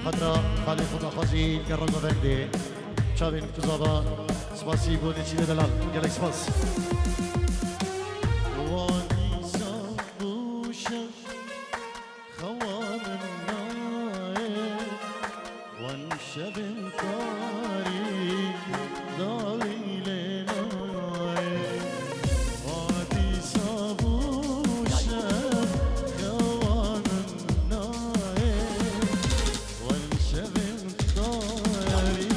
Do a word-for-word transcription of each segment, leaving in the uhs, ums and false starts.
Xatra xalê xwe daxwazî ger rengavendê. Çavên Kuzava, spasî bo Nêçîrê Delal. Gelek spas. Wan dîsa bû şev, xewa min nayê. Wan şevên tarî dawî lê nayê. Wan dîsa bû şev, xewa min nayê. Wan şevên tarî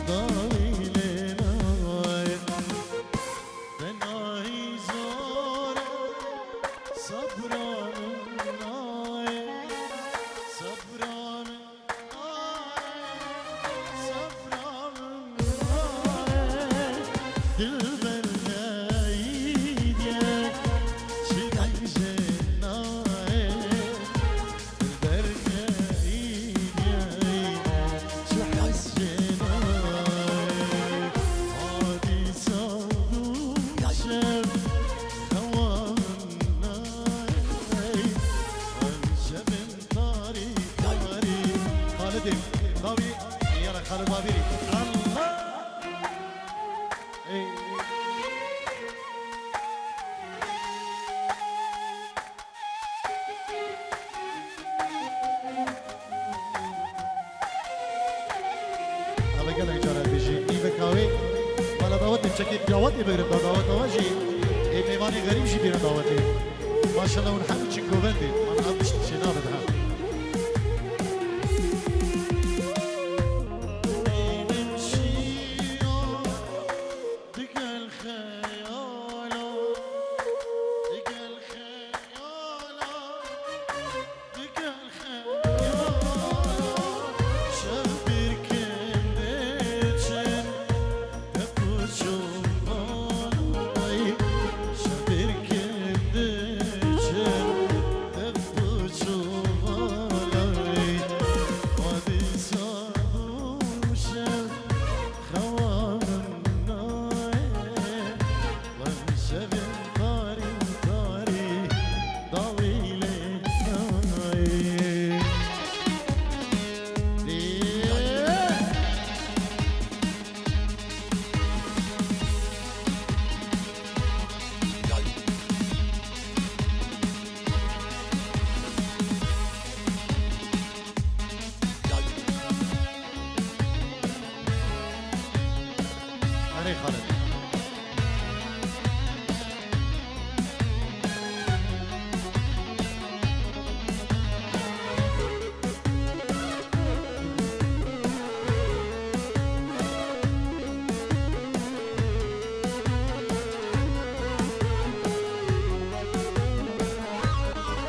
dawî lê nayê. Tenayî zor e, sebra min nayê, sebra min nayê, sebra min nayê. Dilber neydiye, çi dengê nayê. Xalidê, dawî, yara Xalid Babîrî. Allah! Ey. Eve gelek cara dibêjî, nîveka wê, bala dawetê çekê dawetê bigrin da daweta we jî, ê mêvanê xerîb jî bîne dawetê. Maşallah hûn hemî çi govendê, man ev tişt çê nabin ha. Digel xeyala, digel xeyala, digel xeyala, şev bir kim diçin, dep û çûvanay, şev bir kim diçin, dep û çûvanay, wadî sar û şev. Xewa min nayê, wan şevên tarî tarî dawî lê nayê. Dê. Erê Xalid.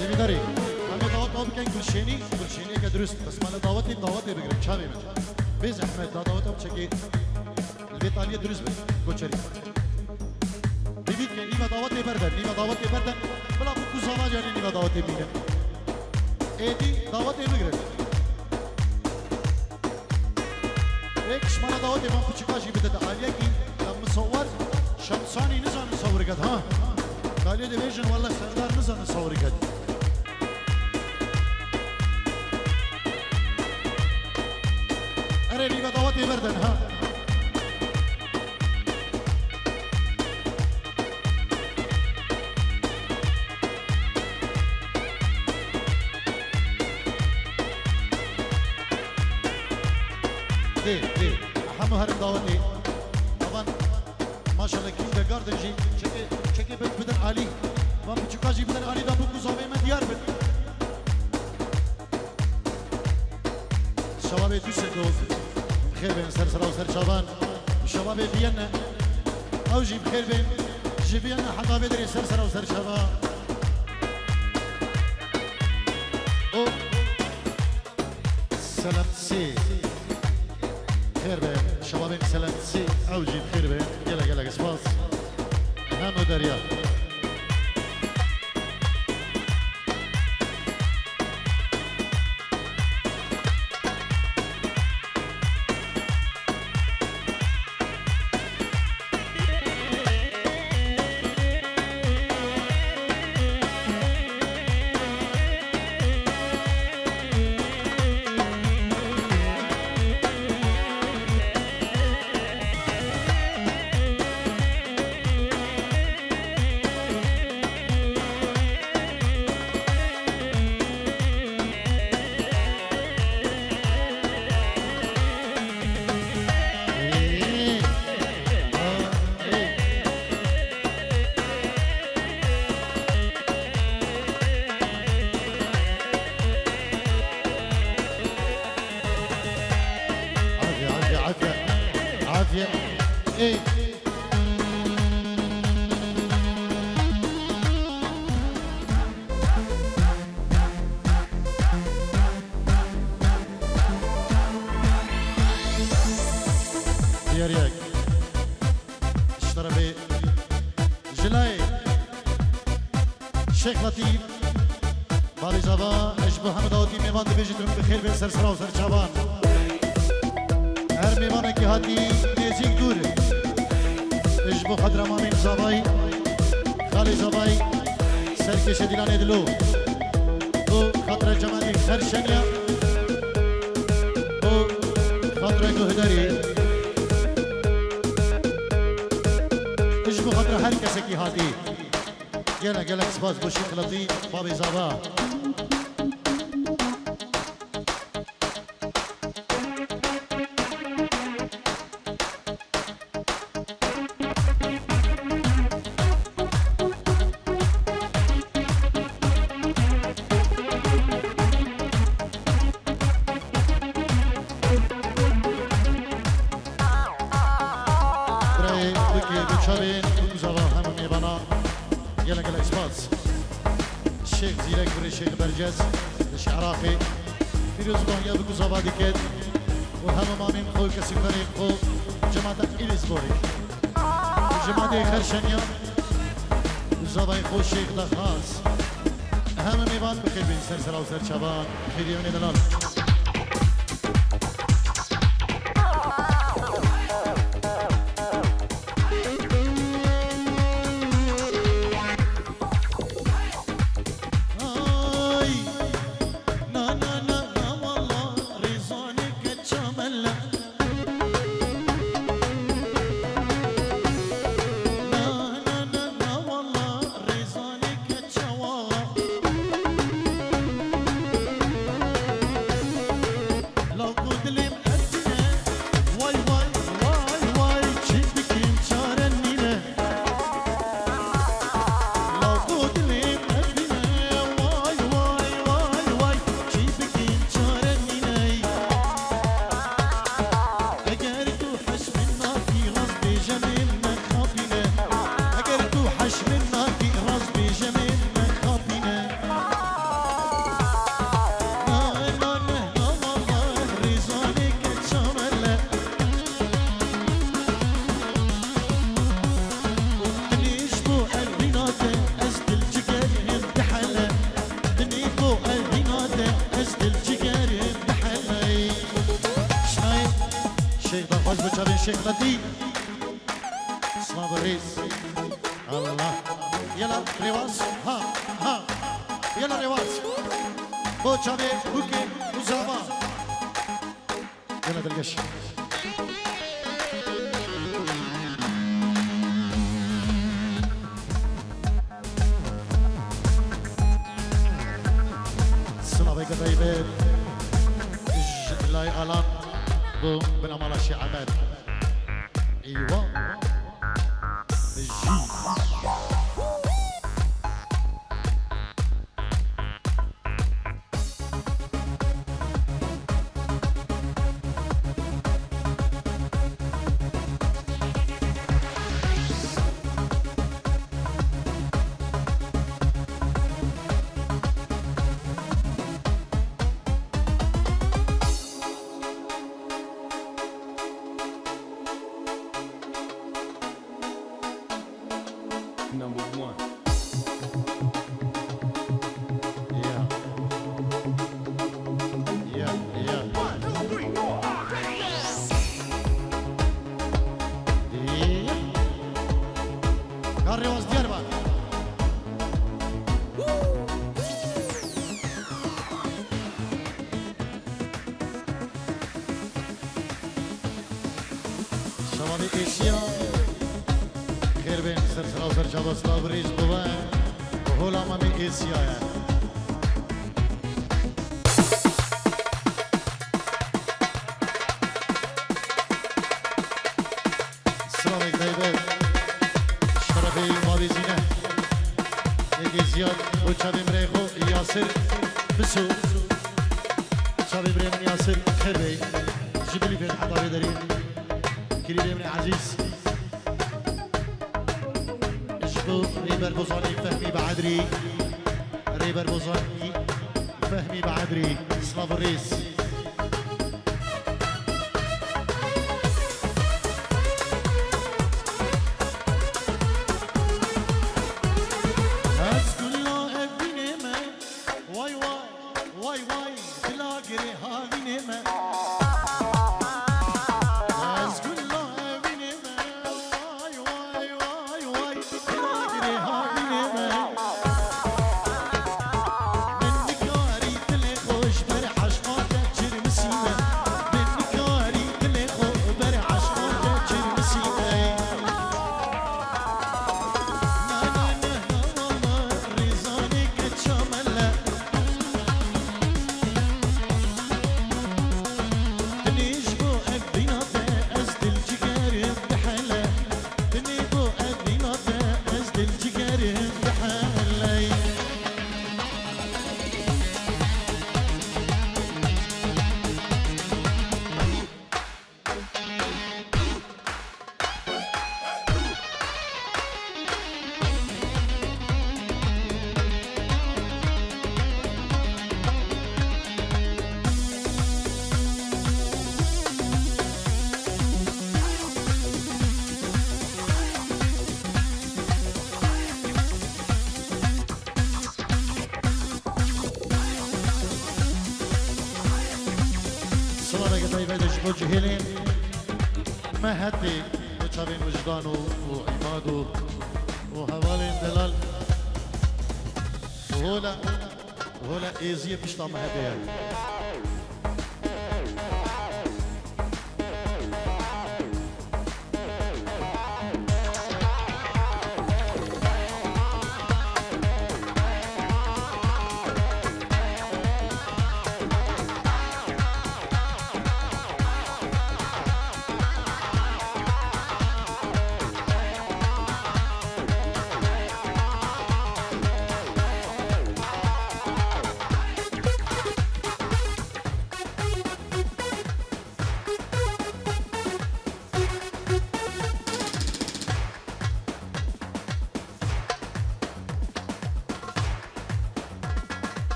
Hêvîdarî, em ê dawet ew bikin Gulşênî, Gulşêniyeke dirust. Bes mala dawetê, dawetê bigirin, çavê min. Bê zehmet, da dawet ew çekê. Li vê taliyê dirust be, Goçerî. Hêvî dike, nîva dawetê berde, nîva dawetê berde. Bila ku ku zava canê nîva dawetê bîne. Êdî dawetê bigirin. Êk ji me re dawetê van piçika jî bide de aliyekî, ya misewar Şemsanî nizanin sewirket, ha. Dalê dibêjin, wele Serdar nizanin sewirket. Erê, nîve dawetê berdin, ha. Dê, dê. Hemû herin dawetê. Avan, maşallah, kindergarten jî çekê, çekê bid-, bidin alî. Van piçûka jî bidin alî, da bû ku zavê me diyar bin. Şebabê Dusseldorf, bi xêr bên ser sera û ser çavan. Şebabê Viyenne, ew jî bi xêr bên. Ji Viyenne heta vê derê ser sera û ser çava. Û Selemsî. Xêr bên, şebabên Selemsî, ew jî bi xêr bên. Gelek gelek spas. Hemû derya. Ê. Diyar yek. Ji terefê Jilayê Şêx Letîf, Bavê Zava, ez ji bo hemû dawetî mêvan dibêjim, bi xêr bên ser sera û ser çavan. Her mêvanekî hatî nêzîk dûr, ji bo xatira mamên Zavayî, xalê Zavayî, serkêşe Dîlanê Dilo, bo xatira cemaetê Xerşeniya, bo xatira guhdarê, ji bo xatira her kesekî hatî. Gelek gelek spas bo Şêx Letîf, Bavê Zava. Birayê Bikê, bi çavên, bi zava hemû mêvana. Gelek gelek spas. Şêx Zîrek, birê Şêx Bercez, li Şehraqê. Pîrozbahîya bi ku zava diket û hemû mamên xwe û kesîkarên xwe, cemata Îlîzborê. Cemaatê Xerşeniya, zavayê xwe Şêx Dexas. Hemû mêvan bi xêr bên ser sera û ser çavan. Xêrî ew ê delal. Ay, na, na, na, na, walla, Rêzanê keça me le. Na, na, na, na, walla, Rêzanê keça wa. Lago dilê min ev tîne. Way, way, way, way, çi bikim çare nîne. Lago dilê min ev tîne. Way, way, way, way, çi bikim çare nîne. Eger tu heş min nakî, rast bêje min nexapîne. Eger tu heş min nakî, rast bêje min nexapîne. Şêx daxwaz bi çavên Şêx Letîf. Silav û rêz. Allah. Yela rêwaz. Ha, ha. Yela rêwaz. Bo çavê bûkê û zava. Yela dilgeş. Silaveke taybet. Ji Dilay Alan. Bu binamala Şêx Emed. Eywa. Jî. Number one. Yeah. Yeah, yeah. One, two, three, four. Yeah. Garê waz diyar ba. Şevavê Êsiya. Xêr bên, ser sera û ser çava, silav û rêz bibe. Hola mamê Êsiya ye. Silavek taybet. Şerefê Bavê Zîne. Êdî Ziyad û çavê birayê xwe Yasir Biso. Çavê birayê min Yasir xêr bey. Ji bilî bên heta vê derê. Kilîbê min Ezîz. Ji bo Rêber Bozanî Fehmî Beedrî. Rêber Bozanî Fehmî Beedrî. Silav û rêz. Ez gula evînê me, way way, way way, bila girê havînê me. Ez gula evînê me, way way, way way, bila girê havînê me. Min nikarî dilê xwe ji ber eşqa te çirmisîne. Min nikarî dilê xwe ber eşqa te çirmisîne. Na, na, na, na, wala, rêzanê keça mele. Tenê ji bo ev dîna te ez dil cigerim dihele. Tenê bo ev dîna te ez dil cigerim diheley. Silaveke taybet ji bo cihêlên me hetê, bo çavên Wijdan û, û Îmad û, û hevalên delal. Hola, hola êziyê pişta me hetê ye.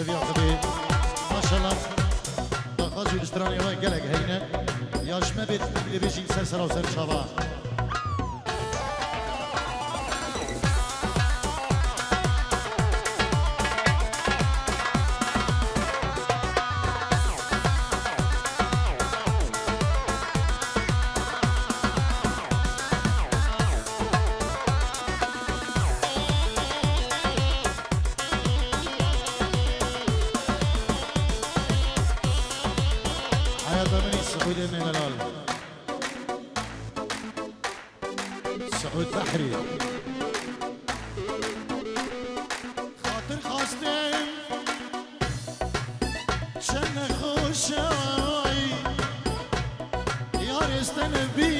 Ev ya xwedê, maşallah, daxwaz û stranê we gelek heyne. Ya ji me bêt, dibêjî ser sera û ser çava. Heyata min î Siûdê Mêmelal. Siûd Behrî. Xatir xastin çend nexweş e, yarê stenbî